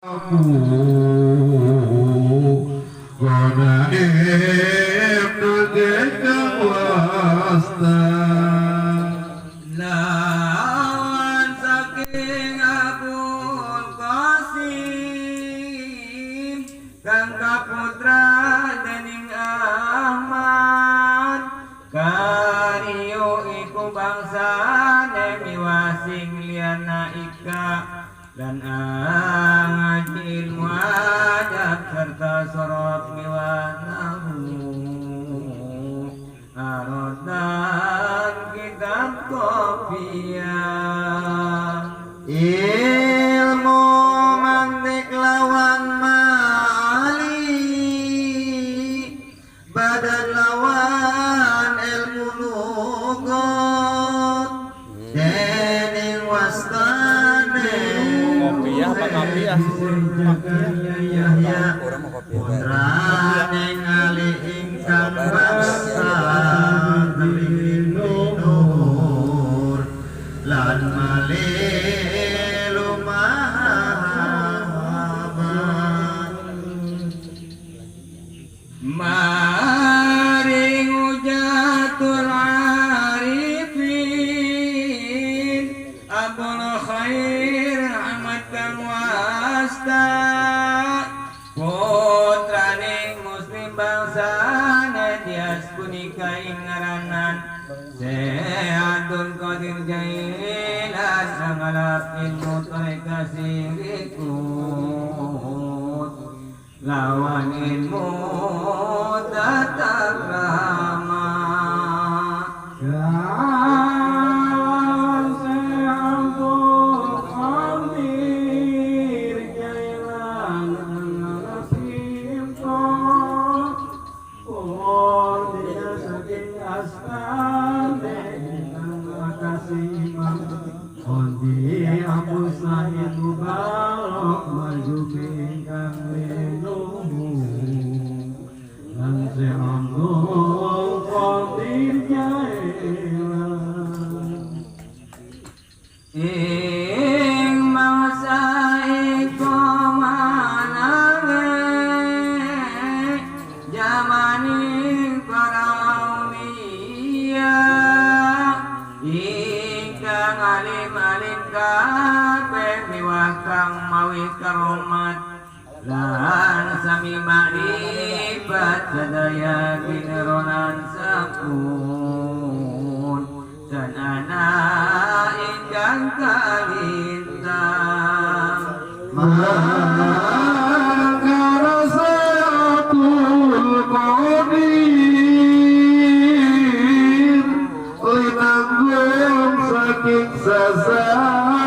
Aku Gonaim nagekang wasta. Lawan saking Abul Qasim kang kaputra dening Ahmad, kariyo iku bangsane miwah sing liyana ika dan ngaji ilmu adab serta sorot miwah nahu arot dan kitab kopiah. Ilmu mantik lawan mali badan lawan ilmu lugot dening wastane. Kopiah apa kopiah? Yahya Orang mau kopiah. Putrane ngali ingkang bangsa Nur lan male lumahabat. Maring ujatul arifin Abul Khair Ahmad kang wasta putraning muslim bangsane Dias punika ing ngaranan Abdul Qadir Jailan sangalap ilmu toreka sirikut lawan ilmu tata krama. Lawan Abdul Qadir Jailan Simpo Dia saking astane kasih Imam Kondi Abu Said Mubarok Marzuki ingkang leluhur lan Syekh Abdul Qadir Jailan. Ing mangsa iku manange jamaning para aulia ingkang alim-alim kabeh miwah kang mawi karomat lan sami makrifat sadaya gineronan sampun dan anak ingkang kalintang. Maka Abdul Qadir linanggung saking sasar.